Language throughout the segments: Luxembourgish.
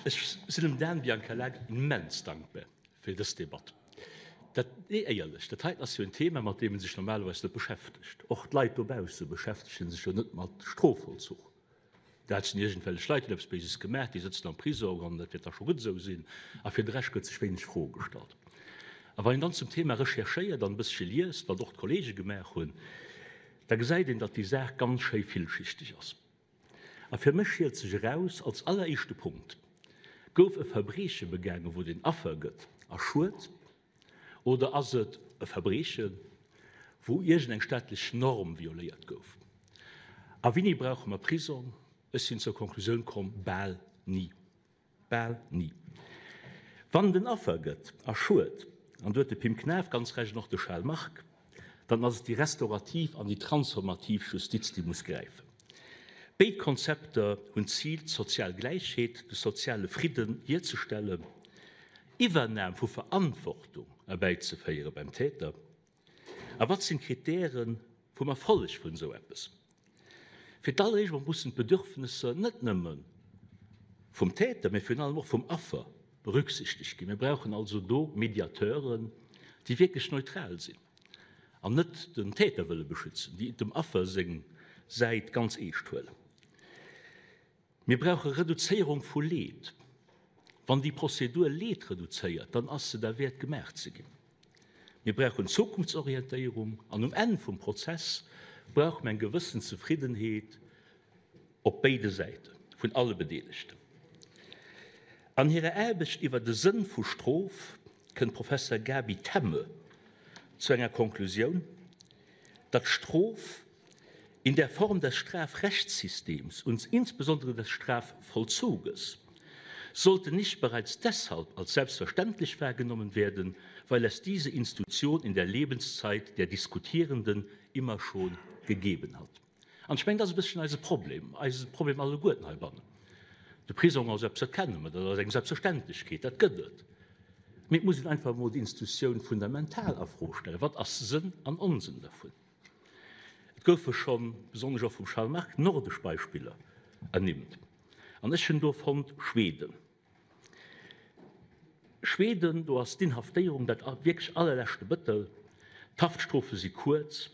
Ech sinn dem Dan Biancalana immens dankbar fir dës Debatt. Dat, nee, éierlech, dat heiten ass jo en Thema, mat deem ee sech normalerweis net beschäftegt. Och d'Leit dobausse beschäftege sech jo net mat Strofvollzuch. Dat sinn iergendwellech Leit, déi hunn eppes Béises gemaach, déi sëtzen am Prisong an dat wäert da scho gutt esou sinn. A fir de Rescht gëtt sech wéineg Froe gestallt. A wann een dann zum Thema recherchéiert an e bëssche liest, wat och d'Kollege gemaach hunn, da gesäit een, datt déi Saach ganz schéi villschichteg ass. A fir mech schielt sech eraus als alleréischte Punkt, Gouf e Verbrieche begaangen, wou et een Affer gëtt a Schued, oder ass et e Verbriechen, wou iergendeng staatlech Norm violéiert gouf? A wéini brauche mer Prisong? Ech sinn zur Konklusioun komm, bal ni. Bal ni. Wann et en Affer gëtt a Schued, an do huet de Pim Knaff ganz Recht an och de Charles Margue, dann ass et déi restaurativ an déi transformativ Justiz, déi muss gräifen. Béid Konzepter hunn d'Zil, d'sozial Gläichheet, de soziale Fridden hierzestellen, Iwwernam vu Verantwortung erbäizeféiere beim Täter. A wat sinn d'Kritäre vum Erfolleg vun esou eppes? Fir d'alleréischt emol mussen d'Bedürfnesser net nëmme vum Täter, mä virun allem och vum Affer berücksichtegt ginn. Mir brauchen also do Mediateuren, déi wierklech neutral sinn an net den Täter wëlle beschützen, déi dem Affer seng Säit ganz eescht huelen. Mir brauche Reduzéierung vu Leed. Wann déi Prozedur Leed reduzéiert, dann ass se derwäert gemaach ze ginn. Mir brauchen Zukunftsorientéierung an um Enn vum Prozess brauche mir eng gewëssen Zefriddenheet op béide Säite vun alle Bedeelegten. An hirer Aarbecht iwwer de Sënn vu Strof kënnt d'Professer Gaby Temme zu enger Konklusioun, datt Strof in der Form des Strafrechtssystems und insbesondere des Strafvollzuges sollte nicht bereits deshalb als selbstverständlich wahrgenommen werden, weil es diese Institution in der Lebenszeit der Diskutierenden immer schon gegeben hat. An ech mengen, dat ass e bësschen eise Problem, eise Problem alleguerten heibannen. De Prisong ass eppes, dat kenne mer, dat ass eng Selbstverständlechkeet, dat gëtt et. Mee et muss een einfach emol déi Institutioun fundamental a Fro stellen. Wat ass Sënn an Onsënn dervun? Et goufe schonn, besonnesch och vum Charles Margue, nordesch Beispiller ernimmt. An ech hunn do fonnt Schweden. Schweden, do ass d'Inhaftéierung dat wierklech allerleschte Mëttel. D'Haftstrofe si kuerz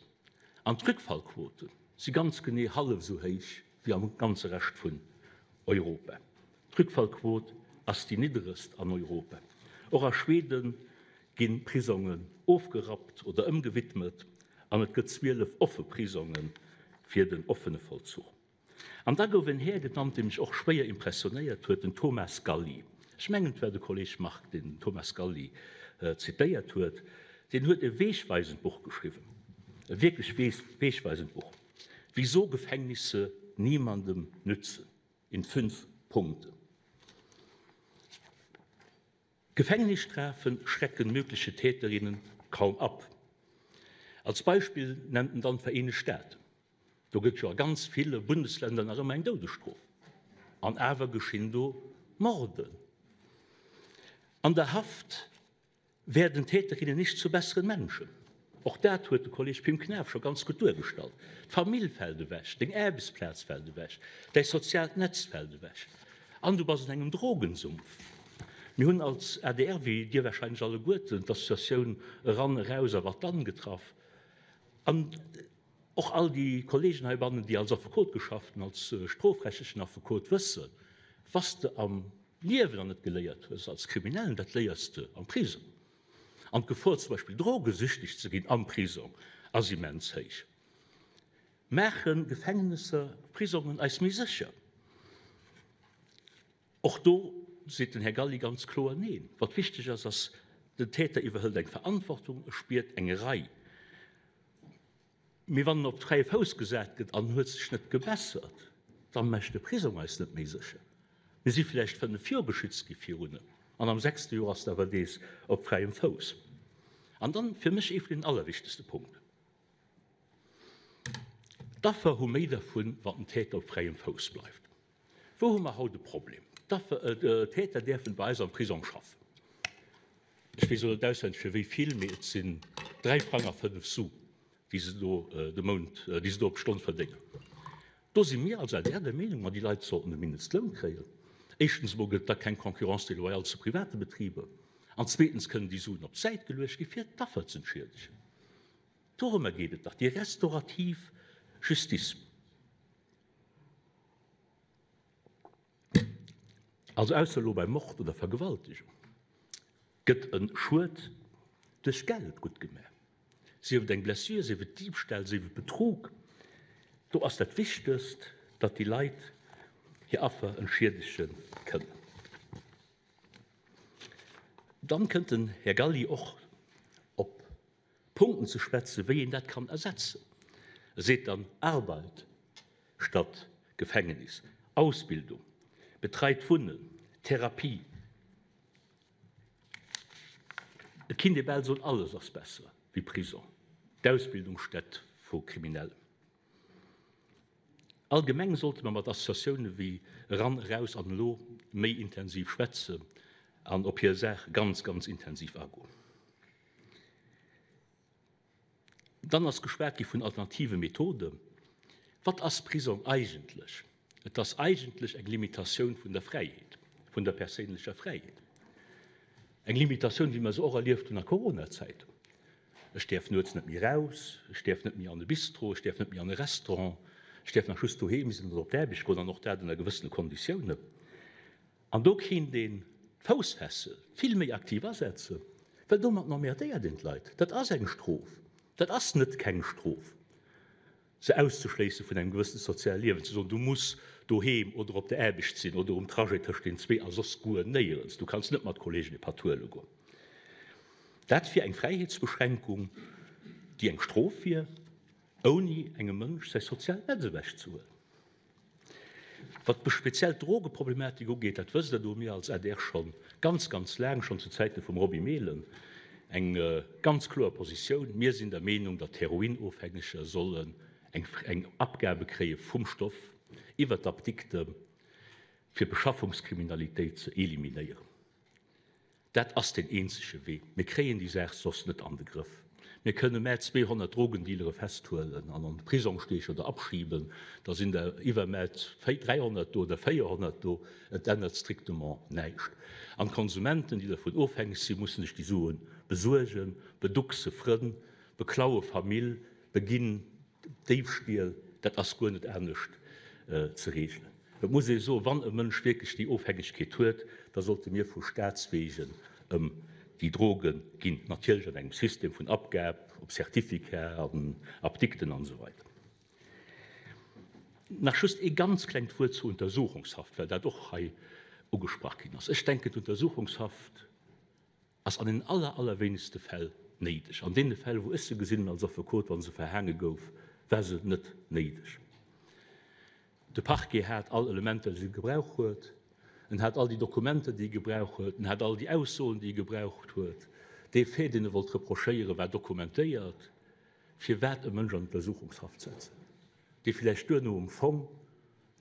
an d'Rückfallquote si ganz genee hallef esou héich wéi am ganze Rescht vun Europa. D'Rückfallquot ass déi nidderegst an Europa. Och a Schweden ginn Prisongen ofgerappt oder ëmgewidmet an et gëtt 12 offe Prisonge fir den offene Vollzuch. An da gouf en Här genannt, dee mech och schwéier impressionéiert huet, den Thomas Galli. Ech mengen, et war de Kolleg Margue, deen den Thomas Galli zitéiert huet. Deen huet e wegweisend Buch geschriwwen, e wierklech wegweisend Buch, Wieso Gefängnisse niemandem nützen, in fünf Punkten. Gefängnisstrafen schrecken mögliche Täterinnen kaum ab. Als Beispill nennt en dann d'Vereenegt Staaten. Do gëtt jo a ganz ville Bundesländer nach ëmmer eng Doudesstrof. An awer geschinn do Morden. An der Haft werden Täterinnen nicht zu besseren Menschen. Och dat huet de Kolleg Pim Knaff scho ganz gutt duergestallt. D'Famill fält ewech, deng Aarbechtsplaz fält ewech, däi soziaalt Netz fält ewech an du bass an engem Drogensumpf. Mir hunn als adr, wéi Dir wahrscheinlech alleguerten, d'Associatioun Eran, Eraus a Wat dann getraff. An och all déi Kollegen heibannen, déi als Affekot geschafft hunn, als strofrechtlechen Affekot, wëssen, Was de am Liewen nach net geléiert hues als Kriminellen, dat léiers de am Prisong. An d'Gefor zum Beispill drogesüchteg ze ginn am Prisong ass immens héich. Maache Gefängnisser, Prisongen eis méi sécher? Och do seet den Här Galli ganz kloer Neen. Wat wichteg ass, ass, den Täter iwwerhëlt eng Verantwortung, e spiert eng Rei. Mee wann en op fräie Fouss gesat gëtt an huet sech net gebessert, da mécht de Prisong eis net méi sécher. Mir si vläicht 5 Joer geschützt gi virun em, an am sechste Joer ass en awer nees op fräiem Fouss. An dann fir mech ee vun den allerwichtegste Punkten, D'Affer hu méi dervun, wann den Täter op fräiem Fouss bleift. Wou hu mer haut e Problem? D'Täter däerfen bei eis am Prisong schaffen. Ech weess elo net auswenneg fir wéi vill, mee et sinn 3 Frang a 5 Su, déi se do de Mount, déi se do op d'Stonn verdéngen. Do si mir als adr der Meenung, ma déi Leit sollten de Mindestloun kréien. Éischtens emol gëtt et da keng Concurrence déloyale zu private Betriber an zweetens kënnen déi Suen op d'Säit geluecht gi fir d'Affer z'entschiedegen. Dorëmmer geet et dach, déi restaurativ Justice. Also ausser elo bei Mord oder Vergewaltegung gëtt e Schued duerch Geld gutt gemaach. Sief et eng Blessure, sief et Diebstahl, sief et Betrug, do ass dat Wichtegst, datt déi Leit hir Affer entschiedege kënnen. Dann kënnt den Här Galli och op Punkten ze schwätzen, wéi een dat kann ersetzen. E seet dann, Arbeit statt Gefängnis, Ausbildung, betreit Wunnen, Therapie. Et kinnt ee bal soen, alles ass besser wéi Prison, d'Ausbildungsstätt vu Kriminellen. Allgemeng sollte mer mat Associatioune wéi Eran, Eraus an Elo méi intensiv schwätzen an op hir Saach ganz, ganz intensiv agoen. Dann ass geschwat gi vun alternative Methoden. Wat ass Prisong eigentlech? Et ass eigentlech eng Limitatioun vun der Fräiheet, vun der perséinlecher Fräiheet. Eng Limitatioun, wéi mer se och erlieft hunn a Coronazäiten. Ech däerf nuets net méi raus, ech däerf net méi an e Bistro, ech däerf net méi an e Restaurant, ech däerf nach just doheem sinn oder op d'Aarbecht goen, an och dat ënner gewëssene Konditiounen. An do kéint een d'Foussfessel vill méi aktiv asetzen, well domat emmerdéiert een d'Leit. Dat ass eng Strof. Dat ass net keng Strof, se auszeschléisse vun engem gewëssene soziale Liewen, ze soen, du muss doheem oder op der Aarbecht sinn oder um Trajet tëscht den zwee a soss guer néierens, du kanns net mat Kolleegen e Patt huele goen. Dat wier eng Fräiheetsbeschränkung, déi eng Strof wier, ouni engem Mënsch säi soziaalt Netz ewechzehuelen. Wat speziell d'Drogeproblematik ugeet, dat wësst Der, do hu mir als adr scho ganz, ganz laang, schonn zu Zäite vum Roby Mehlen, eng ganz kloer Positioun. Mir sinn der Meenung, datt Heroinofhängeger sollen eng Abgabe kréie vum Stoff iwwert d'Apdikte, fir d'Beschaffungskriminalitéit ze eliminéieren. Dat ass deen eenzege Wee. Mir kréien déi Saach soss net an de Grëff. Mir kënne mä 200 Drogendealere festhuelen an an de Prisong steechen oder abschieben, da sinn der iwwer mä 300 do oder 400 do. Et ännert strictement näischt. An d'Konsumenten, déi dervun ofhängeg sinn, mussen sech déi Sue besuergen, beduckse Frënn, beklaue Famill, beginn Déifstiel. Dat ass guer net anescht ze reegelen. Et muss ee soen, wann e Mënsch wierklech déi Ofhängegkeet huet, da sollte mir vu Staatswegen ëm déi Droge ginn, natierlech an engem System vun Abgab op Certificat an Apdikten an esou weider. Nach just ee ganz klengt Wuert zur Untersuchungshaft, well dat och hei ugesprach ginn ass. Ech denken, d'Untersuchungshaft ass an den aller, allerwéinegste Fäll néideg. An deene Fäll, wou ech se gesinn hunn als Affekot, wa se verhaange gouf, war se net néideg. De Parquet hat all Elementer, déi e gebrauch huet. En hat all déi Dokumenter, déi e gebrauch huet. En hat all déi Aussoen, déi e gebraucht huet. Dee Fait, deen e wollt reprochéieren, war dokumentéiert. Firwat e Mënsch an Untersuchungshaft setzen, dee villäicht duerno um Fong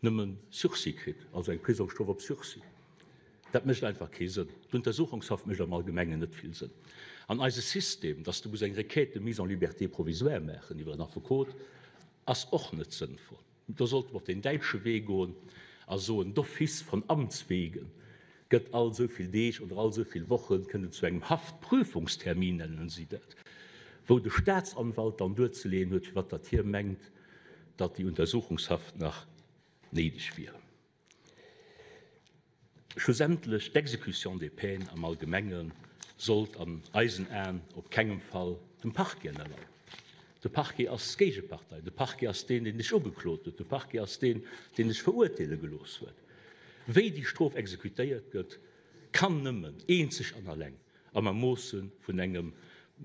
nëmme Sursis kritt, also eng Prisongsstrof op Sursis? Dat mécht einfach kee Sënn. D'Untersuchungshaft mécht am Allgemengen net vill Sënn. An eise System, dass du muss eng Requête de mise en liberté provisoire maachen iwwer en Affekot, ass och net sënnvoll. Do sollte mer op deen däitsche Wee goen a soen, d'office von Amts wegen gëtt all esou vill Deeg oder all esou vill Wochen, kënnt et zu engem Haftprüfungstermin, nennen si dat, wou de Staatsanwalt dann duerzeleeën huet, firwat datt hie mengt, datt déi Untersuchungshaft nach néideg wier. Schlussendlech, d'Exécution des peines am Allgemenge sollt an eisen Aen op kengem Fall dem Parquet ënnerleien. De Parquet ass d'Géigepartei, de Parquet ass deen, deen dech ugeklot huet, de Parquet ass deen, deen dech verurteele gelooss huet. Wéi déi Strof exekutéiert gëtt, kann nëmmen eenzeg an alleng am Ermoosse vun engem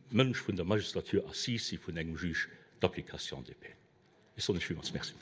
Mënsch vun der Magistrature assise si, vun engem Juge d'application des peines. Ech soen lech villmools Merci.